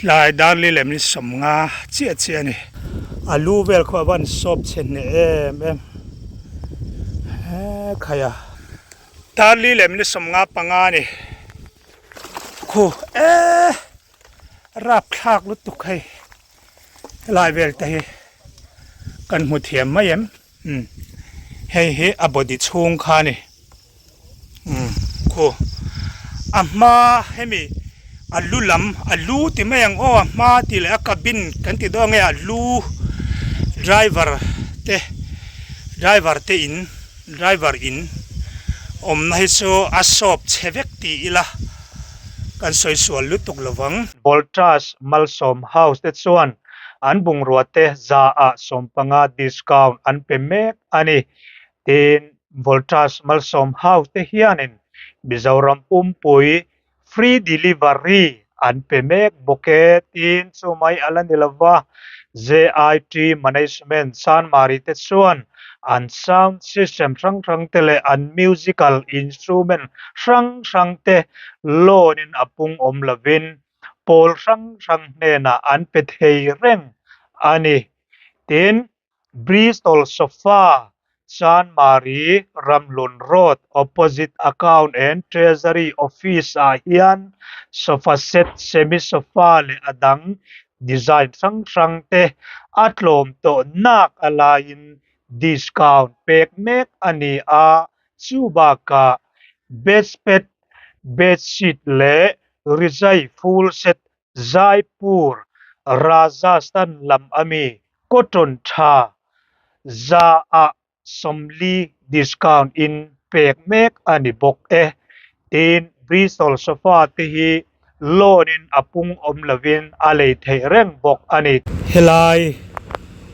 Tlai dar li leh minute 50 chiah chiah a ni. A lu vel khaw a van sawp chhe hneh em em he khai a. Dar li leh minute 55 a ni. Khu e rapthlak lutuk hei helai vel te hi kan hmu thiam mai em umm hei hi a body chhung kha a ni umm khu a hma hemi a lu lam a lu ti mai ang aw a hma tih leh a cabin kan ti dawn nge a lu driver te driver te in. Driver in awmna hi chu a sawp chhe vek ti ila kan sawi sual lutuk lovang. Voltas Malsawm House te chuan an bungrua te 15% discount an pe mek a ni. Tin, Voltas Malsawm House te hianin Mizoram pumpui Free delivery an pe mek bawk e tiin chu mai a la ni lo va, JIT Management Chanmari te chuan an sound system hrang hrang te leh an musical instrument hrang hrang te loan in a pung awm lovin pawl hrang hrang hnenah an pe thei reng a ni. Tin, Bristol Sofa, Chanmari, Ramhlun Road, opposite Account and Treasury Office ah hian sofa set, semi sofa leh a dang design hrang hrang te a tlawm tawh nak a laiin discount pek mek a ni a, chu bakah bedspread, bedsheet leh rizai full set Jaipur, Rajasthan lam ami cotton tha 40% discount in pek mek a ni bawk e. Tin, Bristol sofa te hi loan in a pung awm lovin a lei theih reng bawk a ni. Helai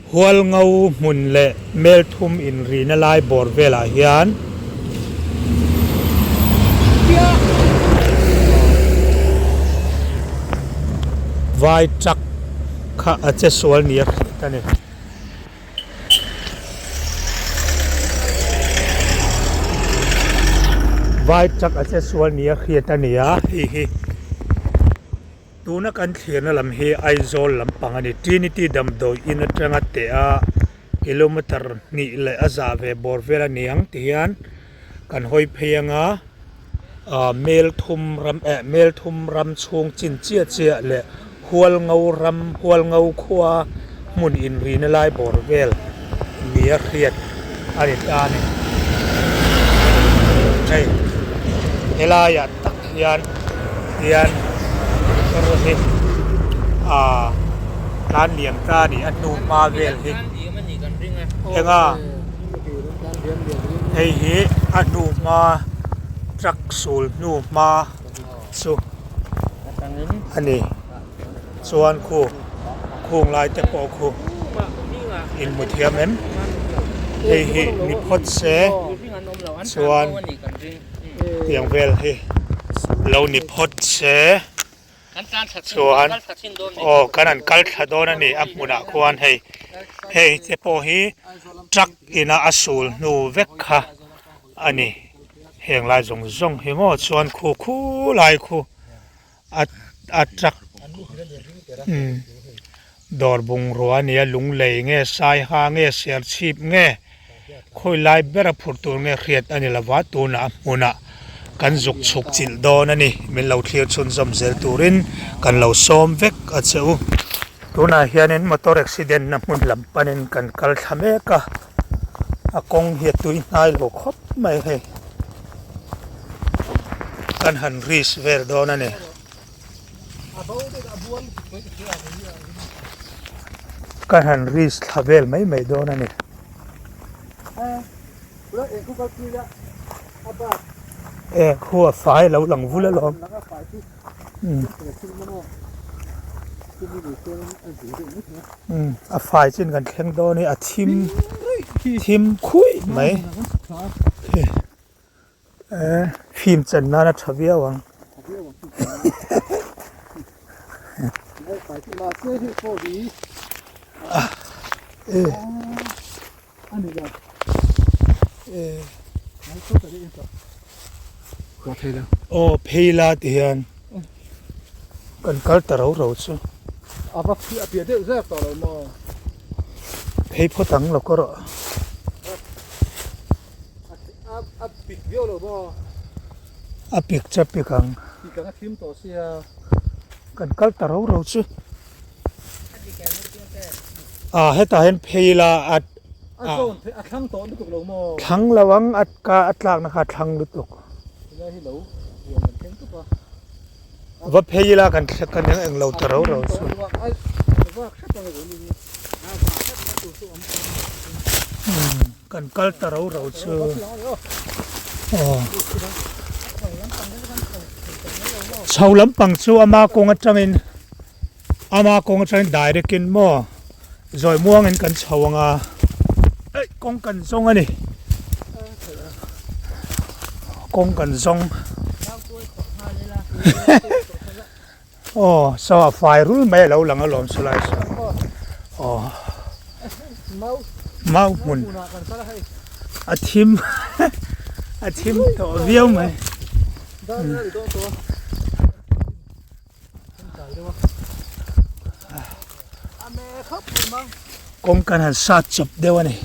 Hualngo hmun leh Melthum inrihna lai bawr velah hian vai truck kha a che sual nia hriat a ni. Vai truck a che sual nia hriat a ni a, hei hi. Tuna kan thlirna lam hi Aizawl lampang a ni. Trinity damdawi in atanga teh a kilometer hnih leh a zah ve bawr vel a ni ang ti hian kan hawi phei anga ah mel thum ram eh mel thum ram chhung chin chiah chiah leh Hualngo ram Hualngo khua hmun inrina lai bawr vel nia hriat a ni ta a ni. Hei helaiah tak hian hian motor hi ah tlan liam ta a ni a hnu hma vel hi enga hei hi a hnu hma truck sul hnu hma chu a ni chuan khu khung lai te pawh khu inhmu thiam em hei hi ni phawt se chuan. Tiang vel hi lo ni phawt se chuan aw kan han kal thla dawn a ni a hmunah khuan hei hei te pawh hi truck ina a sul hnu vek kha a ni heng lai zawng zawng hi maw chuan khu khulai khu. A a truck umm dawr bungrua a nia lunglei nge saiha nge serchhip nge khawi lai ber a phurh tur nge hriat a ni lova tunah a hmunah kan zuk chhuk chilh dawn a ni min lo thlir chhunzawm zel turin kan lo sawm vek a che u. Tunah hianin motor accident na hmun lam panin kan kal thla mek a a kawng hi a tui hnai lo khawp mai hei. Kan han risk vel dawn a ni. Kan han risk thla vel mai mai dawn a ni. E khu a fai lo lang vul alawm. A fai chin kan thleng dawn hi a thim thim khuih mai. Fim chan nan a tha viau ang. Aw phei la ti hian kan kal ta ro ro chu. A va phiah piah deuh zek tawh lo maw? Phei phawt ang lo kawr rawh. A pik viau lo maw? A pik chu a pik ang. Pik ang a thim tawh sia. Kan kal ta ro ro chu. Ah hetah hian phei ila a A zawn theih a thlang tawh lutuk lo maw? Thlang lo ang a ka a tlakna kha a thlang lutuk. Helai hi lo huan kan thleng tup a. Va phei ila kan kan eng eng lo ta ro ro chu. Kan kal ta ro ro chu. Aw. Chho lampang chu ama kawng atangin ama kawng atangin direct in maw zawi muangin kan chho anga eih kawng kan zawng a ni kawng kan zawng aw saw a fai rul mai a lo lang alawm chulai chu aw mau hmun a thim a thim tawh viau mai. Kawng kan han sat chawp deuh a ni.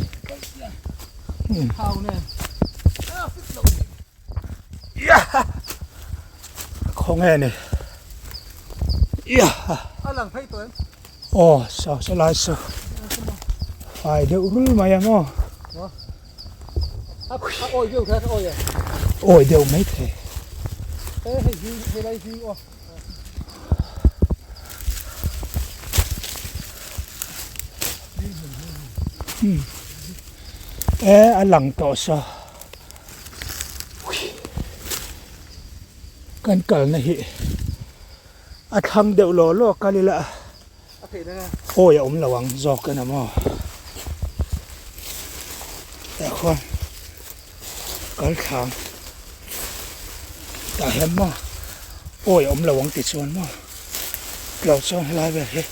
Khawnge ni. Aw saw saw lai saw fai deuh rul mai ang aw. Awi deuh mai thei. E a lang tawh sa. Kan kalna hi a thlang deuh law law kal ila. Awi a awm lo ang zawk en a maw tah khuan kal thlang tah hian maw awi a awm lo ang ti chuan maw tlo chuan helai vel hi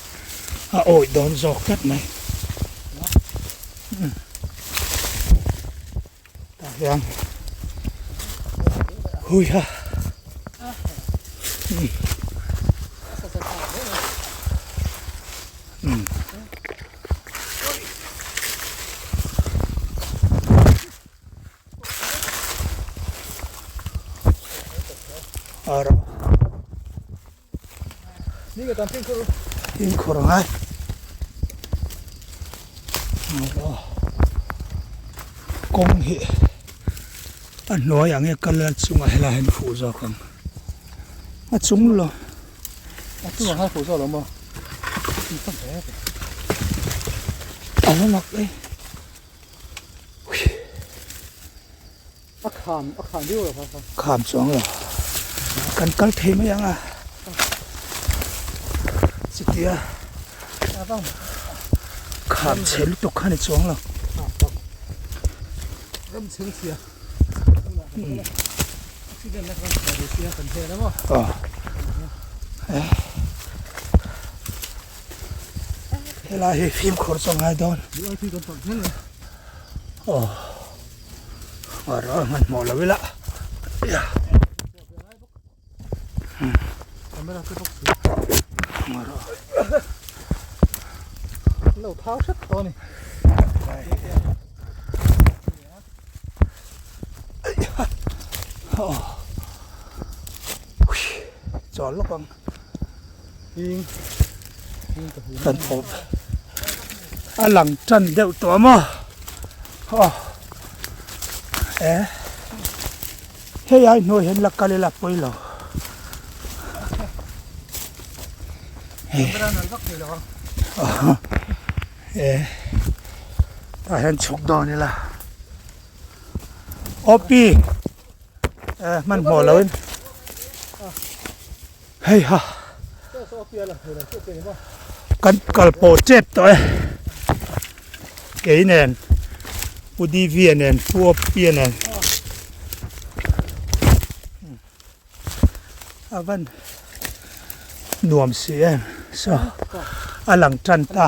a awi dawn zawk tlat mai tah hian hui ha um ara Fimkhur a ngai. Kawng hi a hnuai ang e kal a chungah helai hian fuh zawk ang. A chung lo. A chungah khan fuh zawk lo maw? A la mak e. A kham a kham viau lo kha kha. Kham chuang lo. Kan kal thei mai ang a. Chutia kham chhe lutuk kha ni chuang lo. Ram chheng chhia. Accident na kan chhia sia kan hel emaw. Aw. Helai hi fimkhur chu a ngai dawn. Aw. Rawh hmanhmawh lo ila Lo thau hret tawh a ni. Chawl lawk ang. Kan awp a lang tan deuh tawh a maw aw e hei ai hnuai hian la kal ila pawi lo e tah hian chhuk dawn ila opi e hmanhmawh loin. Hei ha kan kal pawh tep tawh e kei nen Pu Divia nen Pu Awpia nen a van nuam si em saw a lang tan ta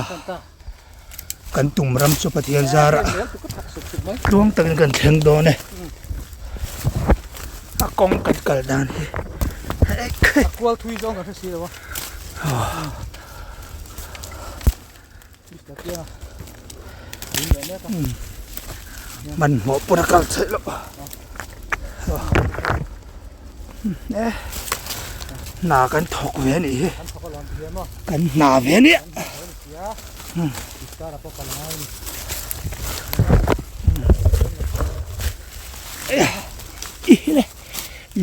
kan tum ram chu Pathian zarah tluang takin kan thleng dawn e a kawng kan kal dan hi a kual thui zawng kan hre si lo a. Hmanhmawh pawn a kal theih loh. Hna kan thawk ve a nih hi. Kan hna ve a nia.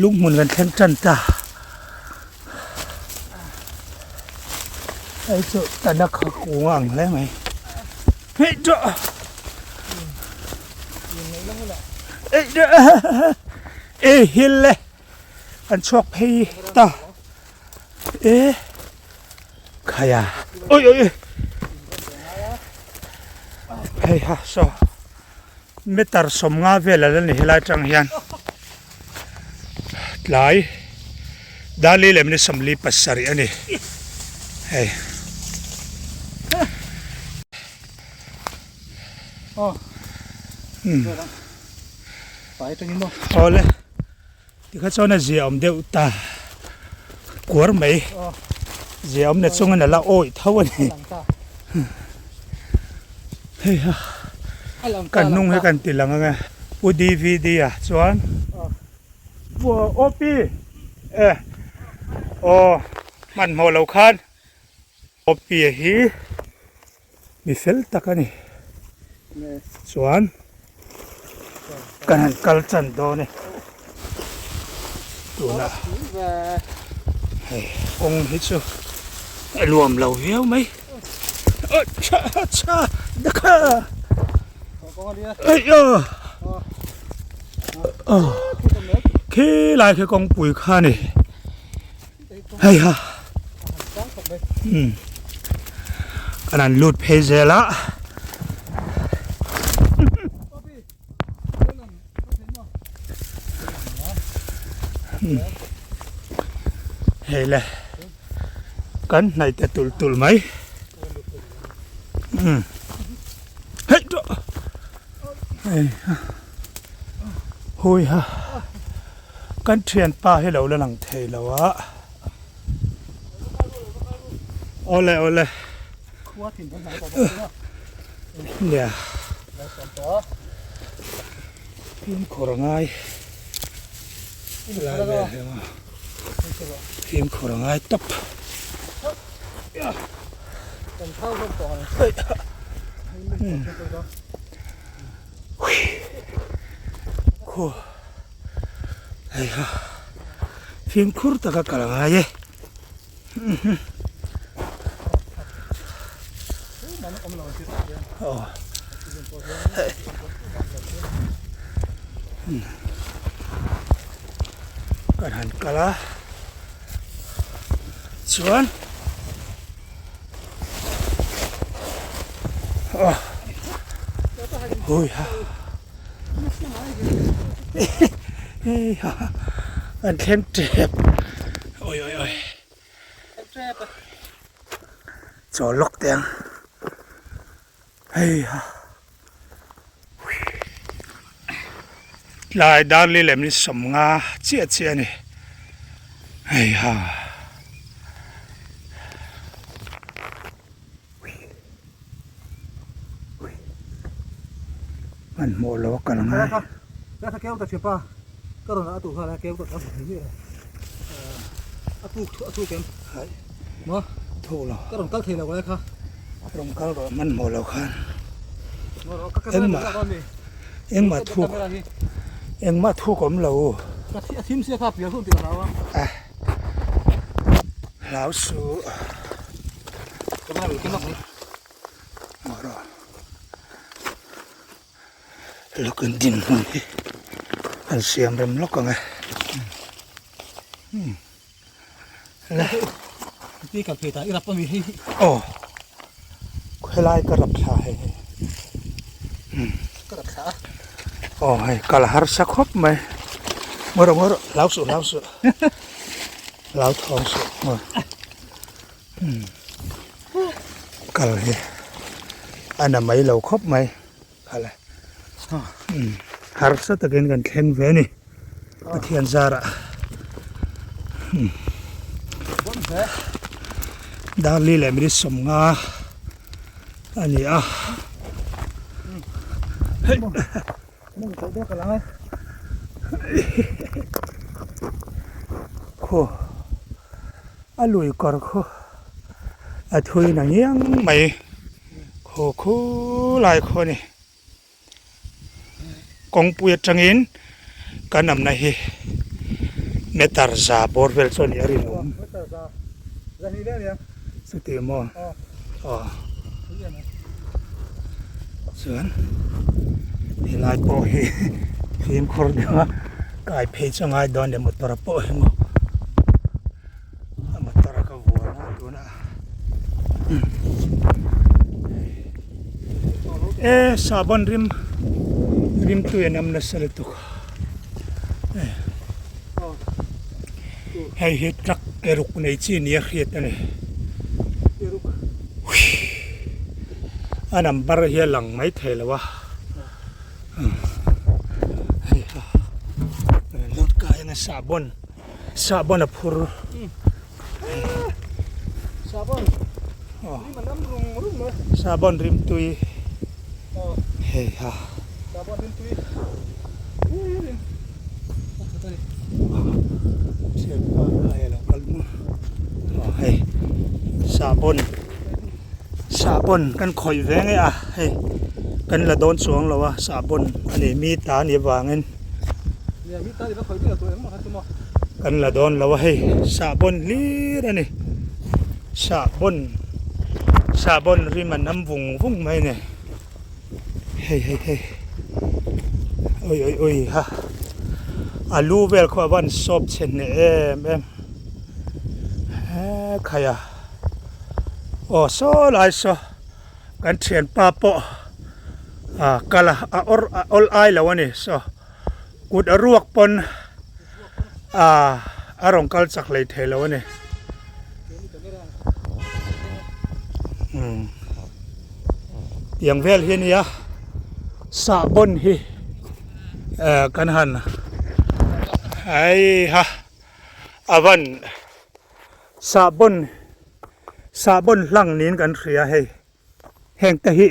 Lunghmun kan thleng tan ta. Hei chu tana kha kung a ang hle mai. Hei chu Ei chu Ei hil le an chhuak phei ta e khaia oi oi oi hei ha saw meter 50 vel a la ni helai atang hian tlai Dali leh minute 47 a ni hei. Awle tikha chuan a zia awm deuh ta kuar mai zia awm na chungin a la awih tho a ni hei ha kan hnung hi kan ti lang ang e pu dvd ah chuan op e aw hmanhmawh lo khan op hi mi fel tak a ni chuan kan han kal chan dawn e tunah hei kawng hi chu a nuam lo viau mai acha acha dakha aiyo khi lai khi kawngpui kha a ni hei ha Kan han lut phei zel a. Hei le kan hnaih ta tulh tulh mai. Hei tawh. Hei ha. Hui ha. Kan thianpa hi lo la lang thei lo a. Awle awle. Nia. Fimkhur a ngai. Lai vel hi maw. Fimkhur a ngai tawp. Khu. Hei ha fimkhur taka kal a ngai e. Kan han kal a chuan hui ha. An thleng tep oi oi oi chaw lawk teh ang hei ha tlai darli leh minute 50 chiah chiah a ni hei ha. Hmanhmawh lo a kal ngai. Ka keu ta thipa ka rawn a tu kha keu ta ka hmu ni a tuk a tuk em hai mo thu lo ka rawn kal thei lo lai kha rawn kal rawh hmanhmawh lo khan engmah engmah thuk engmah thuk awm lo ka a thim sia kha pial hun ti ka hlau a hlau suh Lawk in din hmun hi an siam rem lawk ang e. Aw helai ka rap thla hei hei aw hei kal harsa khawp mai ngawi rawh ngawi rawh hlau suh hlau suh hlau thawng suh Kal hi a na mai lo khawp mai khalh e harsa takin kan thleng ve a ni Pathian zarah Darli leh minute 50. A ni a. Hei. Khu a lui kawr khu a thui na ngiang mai khu khu lai khu a ni. Kawngpui atangin kan amna hi meter za bawr vel chu a nih a rinawm. Chuti maw? Aw. Chuan helai pawh hi fimkhur deuha kai phei chu a ngai dawn leh motor pawh hi maw a motor a ka vuan a tunah e sahbawn rim rim tui an awm nasa lutuk hei hi truck ke ruk nei chi nia hriat a ni a number hi a lang mai thei lo a hei ha load kai anga sahbawn sahbawn a phur. Sahbawn rimtui hei ha. Hei sahbawn sahbawn kan khawih ve nge a hei kan la dawn chuang lo a sahbawn a ni mi ta a nih avangin. Kan la dawn lo a hei sahbawn hlir a ni sahbawn sahbawn rim a nam vung vung mai a ni hei hei hei awi awi awi ha a lu vel khaw a van sawp chhe hneh em em he khai a aw saw lai saw kan thianpa pawh ah kal a a awr a awl ai lo a ni saw. Kut a ruak pawn ah a rawn kal chak hlei thei lo a ni. Umm tiang vel hi a nia sahbawn hi eh kan han heiha a van sahbawn sahbawn hlang niin kan hria hei. Heng te hi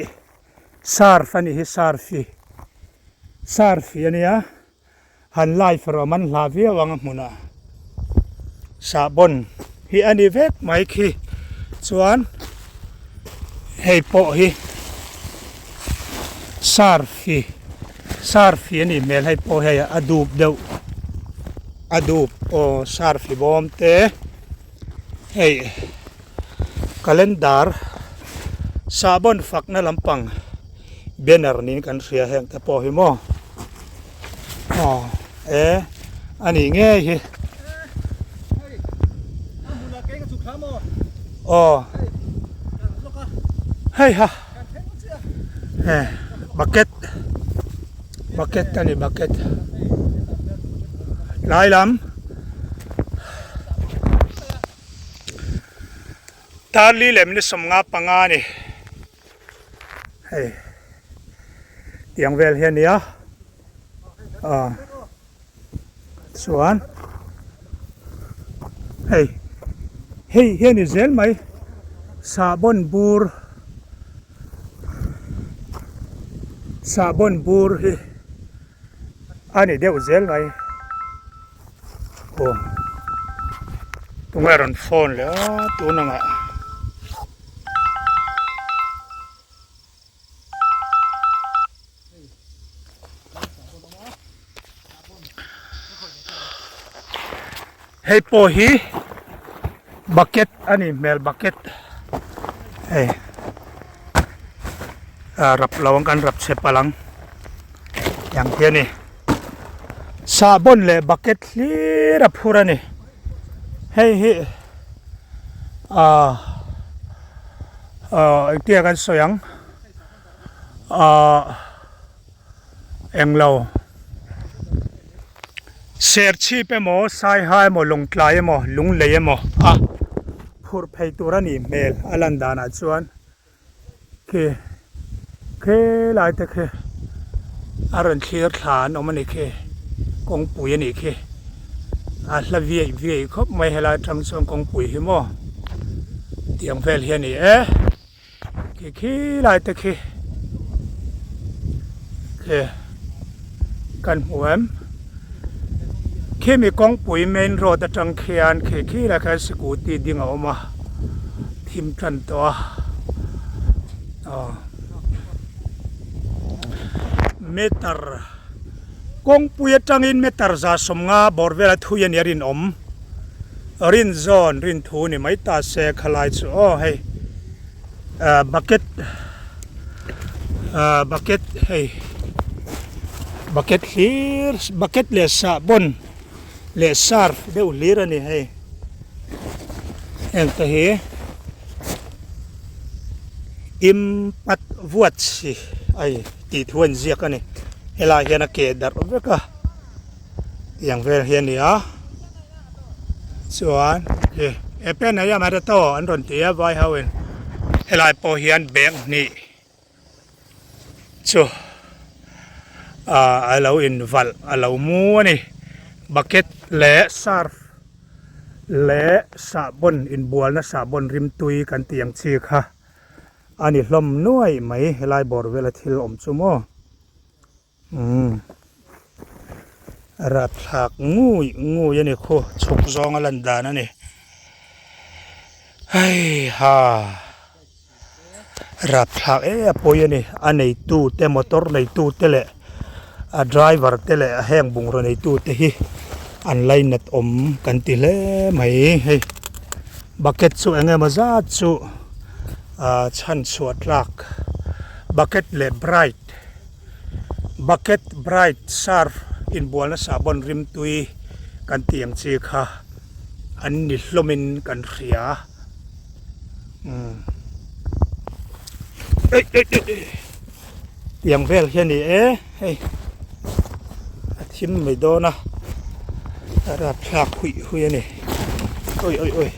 surf a nih hi surf hi surf hi a nia han live erawh man hla viau ang a hmunah sahbawn hi a ni vek mai khi chuan hei pawh hi surf hi surf hi a nih hmel hei pawh hei a dup deuh a dup aw surf hi bawm te hei. Calendar sahbawn fakna lampang banner niin kan hria heng te pawh hi maw aw e a nih ngei hi aw hei ha e bucket bucket a ni bucket tlai lam. Tarli leh minute 50 a ni. Hei tiang vel hi a nia. Ah chuan hei hei hi a ni zel mai sahbawn bur sahbawn bur hi a ni deuh zel mai. Aw tunge rawn phone leh a tun angah hei pawh hi bucket a nih hmel bucket hei ah rap lo ang kan rap chhe palh ang tiang hi a ni. Sahbawn leh bucket hlir a phur a ni. Hei hi ah ah engtia kan sawi ang ah englo Serchhip emaw Saiha emaw Lawngtlai emaw Lunglei emaw a phurh phei tur a nih hmel a lan danah chuan. Khi khelai te khi a rawn thlir thla an awm a ni khi kawngpui a nih khi a hla viai viai khawp mai helai atang chuan kawngpui hi maw tiang vel hi a ni e. Khi khi lai te khi khi kan hmu em khimi kawngpui main road atang khian khi khi lai khian scooty ding a awm a thim tan tawh a aw meter kawngpui atangin meter 150 bawr vela thui a nia rinawm rin zawn rin thu ni mai ta se khalai chu aw hei. ah bucket ah bucket hei bucket hlir bucket leh sahbawn leh surf deuh hlir a ni hei heng te hi impat vuat si a tih thu a inziak a ni helaiah hian a keh darh vek a. Tiang vel hi a ni a chuan e e pen a mara to an rawn ti a vai ho in helai pawh hian bag hnih chu ah a lo in valh a lo mu a ni bucket leh surf leh sahbawn inbualna sahbawn rimtui kan tih ang chi kha a ni hlawm nuaih mai helai bawr vela thil awm chu maw. Umm rapthlak ngui ngui a ni khu chhuk zawng a lan dan a ni hei ha rapthlak em a pawi a ni a neitu te motor neitu te leh a driver te leh a heng bungraw neitu te hi an lainat awm kan ti hle mai hei bucket chu eng emaw zat chu ah chhanchhuah tlak bucket leh bright. Bucket bright surf inbualna sahbawn rimtui kan tih ang chi kha an ni hlawmin kan hria umm eih eih eih eih tiang vel hi a ni e hei a thim mai dawn a a rapthlak huih huih a ni awi awi awi.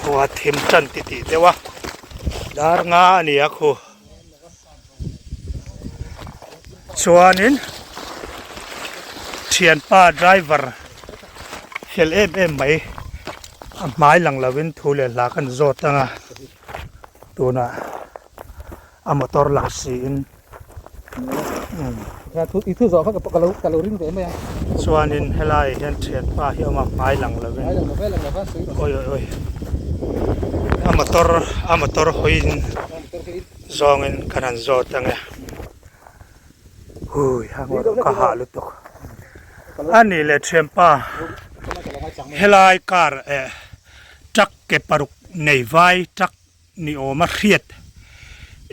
Khua thim tan ti tih deuh a dar nga a ni a khu chuanin thianpa driver fel em em mai a hmai lang lovin thu leh hla kan zawt ang a tunah a motor lang siin. Chuanin helaiah hian thianpa hi a awm a hmai lang lovin awi awi awi a motor a motor hawiin zawngin kan han zawt ang e hui a ka hah lutuk a nih leh thianpa helai car eh truck ke paruk nei vai truck Ni awm a hriat.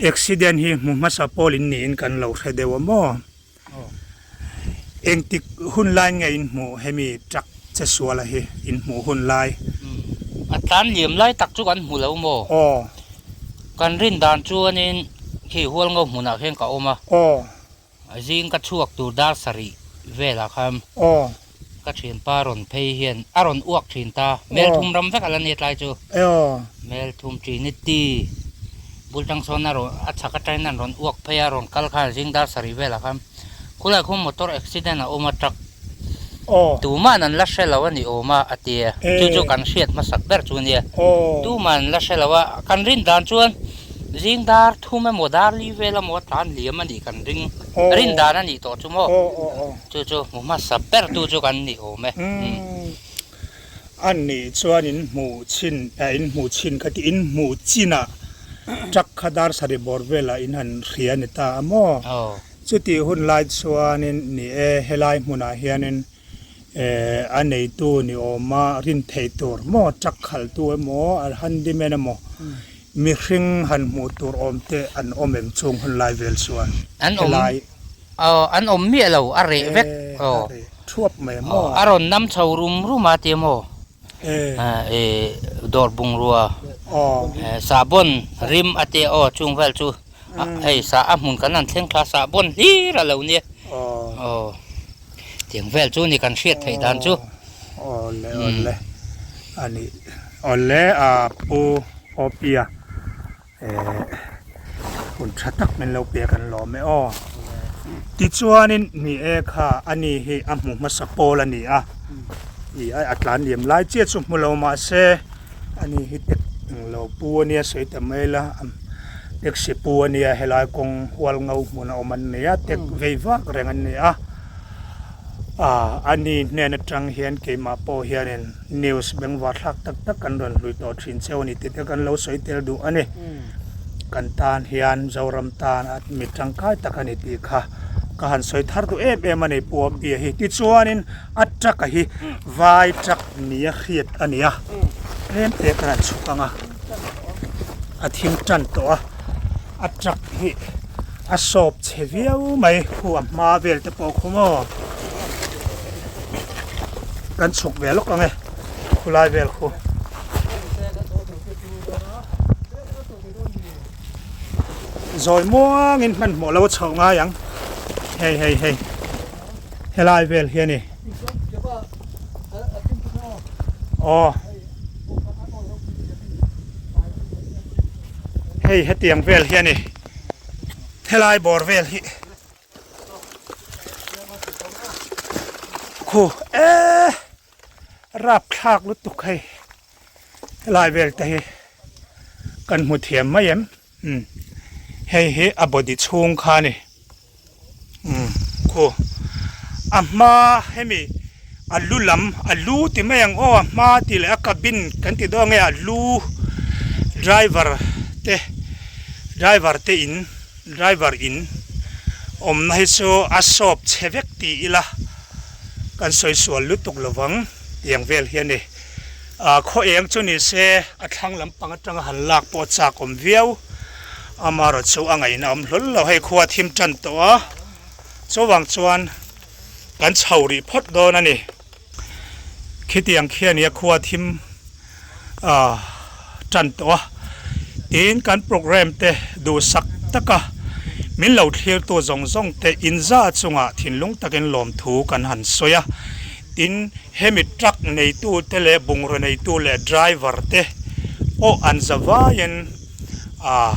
Accident hi hmu hmasa pawl in niin kan lo hre deuh a maw? Engtik hun lai nge in hmuh hemi truck che suala hi in hmuh hun lai? A tlan liam lai tak chu kan hmu lo maw? Aw. Kan rin dan chuanin khi Hualngo hmunah khian ka awm a. Aw. Zing ka chhuak tur dar sarih velah khan Aw. ka thianpa rawn phei hian a rawn uak thin ta. Mel thum ram vek a la nia tlai chu. Aw. Mel thum Trinity bul tang sawn a rawn a chhak atangin an rawn uak phei a rawn kal khan zing dar sarih velah khan khulai khuan motor accident a awm a truck Aw. Tuman an la hre lo a ni awm a a ti a. Chu chu kan hriat hmasak ber chu nia. Aw. Tuman an la hre lo a kan rin dan chuan Zing dar thum emaw dar li vel emaw a tlan liam a nih kan ring rin dan a nih tawh chu maw? Chu chu hmu hmasa ber tu chu kan ni awm e. A nih chuan in hmuh chhin eh in hmuh chhin kha ti in hmuh chinah truck kha dar sarih bawr velah in han hria a ni ta a maw? Chutih hun lai chuanin ni e helai hmunah hianin Eh a neitu ni awma rin theih tur maw truck khalhtu emaw a handyman emaw mihring han hmuh tur awm te an awm em chung hun lai vel chuan An awm helai aw an awm miah lo a reh vek eh aw a reh thuap mai maw a rawn nam chho rum rum a tia maw eh eh dawr bungrua aw eh sahbawn rim a tia aw chung vel chu hei sah a hmun kan han thleng thla sahbawn hlir a lo nia aw. Tiang vel chu ni kan hriat theih dan chu. Awle awle a ni awle a pu Opia eh hun tha tak min lo pek an lawm e aw. Tichuanin ni e kha ani hi a hmu hmasa pawl a ni a. Ih a tlan liam lai chiah chu hmu lo mahse ani hi tek englo pu ania sawi ta mai la taxi pu ania helai kawng hual ngo hmun a awm an nei a tek vei vak reng an ni a ah ani hnen atang hian keimah pawh hianin news bengvar thlak tak tak kan rawn hlui tawh thin cheu a ni tih te kan lo sawi tel duh a ni kan tan hian Zoram tan a mi tangkai tak a ni tih kha ka han sawi thar duh em em a ni Pu Awmpia hi tichuanin A truck a hi vai truck nia hriat a ni a, tlem te kan han chhuk ang a, a thim tan tawh a, a truck hi a sawp chhe viau mai khu a hma vel te pawh khu maw kan chhuk ve lawk ang e khulai vel khu. Zawi muangin hmanhmawh lo a chhoh ngai ang hei hei hei. Helai vel hi a ni. Aw. Hei hetiang vel hi a ni. Helai bawr vel hi. Khu e rapthlak lutuk hei. Helai vel te hi kan hmu thiam mai em. Umm hei hi a body chhung kha a ni umm khu a hma hemi a lu lam a lu ti mai ang aw a hma tih leh a cabin kan ti dawn nge a lu driver te driver te in driver in awmna hi chu a sawp chhe vek ti ila kan sawi sual lutuk lovang tiang vel hi a ni. Ah khaw eng chu ni se a thlang lampang atanga han lak pawh a chak awm viau. Amaherawh chu a ngaihna awm hlawl lo hei khua thim tan tawh a, chuvang chuan kan chho rih phawt dawn a ni. Khitiang khi a nia khua thim ah tan tawh a, tin kan programme te duhsak taka min lo thlirtu zawng zawng te inza chungah thinlung takin lawmthu kan han sawi a. Tin, hemi truck neitute leh bungraw neitu leh driver te pawh an za vaiin ah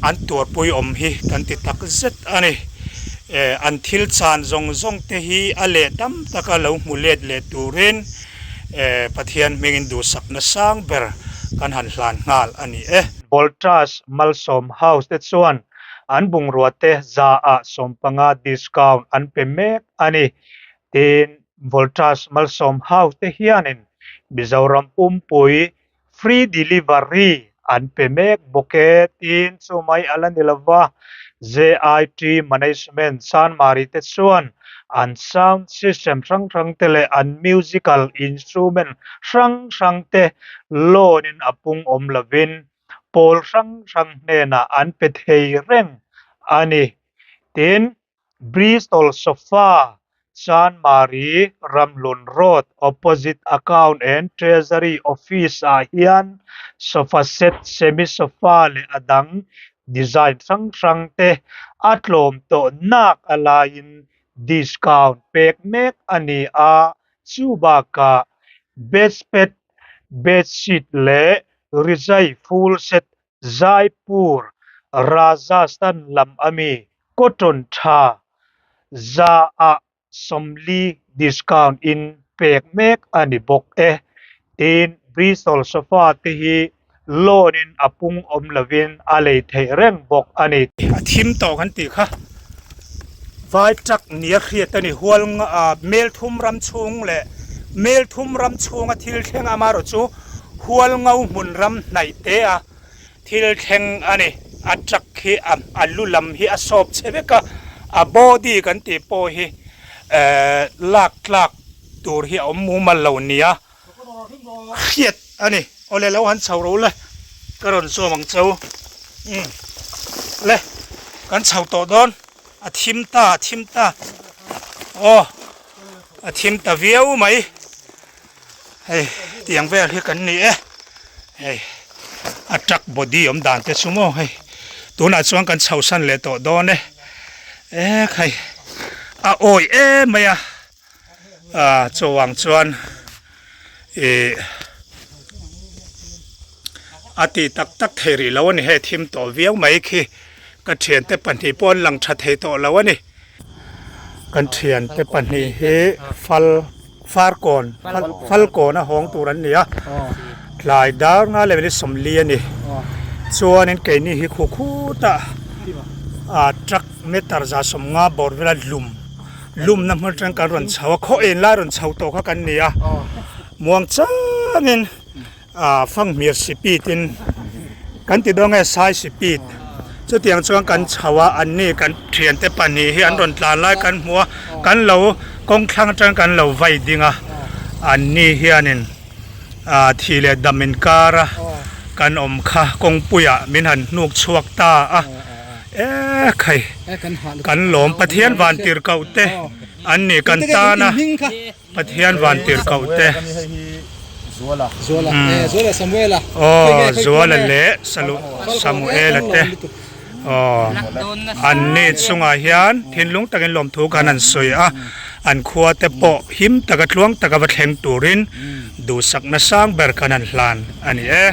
an tuarpui awm hi kan ti tak zet a ni. Eh an thil chan zawng zawng te hi a leh tam taka lo hmu let leh turin eh Pathian hmingin duhsakna sang ber kan han hlan nghal a ni e. Voltas Malsawm House te chuan an bungrua te zaah sawmpanga discount an pe mek a ni. Tin, Voltas Malsawm House te hianin Mizoram pumpui free delivery an pe mek bawk e. Tin, chumai a la ni lova, JIT Management Chanmari te chuan an sound system hrang hrang te leh an musical instrument hrang hrang te loan in a pung awm lovin pawl hrang hrang hnenah an pe thei reng a ni. Tin, Bristol Sofa, Chanmari, Ramhlun Road, opposite Account and Treasury Office ah hian sofa set, semi sofa leh a dang design hrang hrang te a tlawm tawh nak a laiin discount pek mek a ni a, chu bakah bedspread, bedsheet leh rizai full set Jaipur, Rajasthan lam ami cotton tha za ah 40 discount in pek mek a ni bawk e. Tin, Bristol sofa te hi loan in a pung awm lovin a lei theih reng bawk a ni. A thim tawh kan tih kha vai truck nia hriat a ni. Hual Melthum ram chhung leh Melthum ram chhunga thil thleng amaherawh chu Hual ngo hmun ram hnaih te a thil thleng a ni. A truck hi a lu lam hi a sawp chhe vek a, a body kan tih pawh hi lak tlak tur hi a awm mumal lo nia hriat a ni. Awle lo han chho ro le, ka rawn zawm ang cheu. Umm le, kan chho tawh dawn, a thim ta a thim ta, aw a thim ta viau mai. Hei tiang vel hi kan ni e hei a truck body awm dan te chu maw hei tunah chuan kan chho san leh tawh dawn e ek hei a awi em mai a ah chuang chuan ih a tih tak tak thei rih lo a ni hei thim tawh viau mai khi ka thiante pahnih pawh an lang tha thei tawh lo a ni kan thiante pahnih hi fal. Farkawn Falkawn a hawng tur an ni a, tlai dar nga leh minute 40 a ni. Chuanin keini hi khu khutah ah truck meter 150 bawr vela lum lumna hmun atang kan rawn chho a, khaw en lai rawn chho tawh kha kan ni a, muang changin ah fanghmir speed in kan ti dawn nge sai speed chutiang chuan kan chho a anni kan thiante pahnih hi an rawn tlan lai kan hmu a kan lo kawng thlang atang kan lo vai ding a anni hianin ah thih leh dam inkar a kan awm kha kawngpuiah min han hnuk chhuak ta a ekhai kan lawm Pathian vantirhkoh te an ni kan tan a. Pathian vantirhkoh te. Aw Zuala leh Samuela te aw an ni chungah hian thinlung takin lawmthu khan an sawi a, an khua te pawh him taka tluang taka va thleng turin duhsakna sang ber khan an hlan a ni e.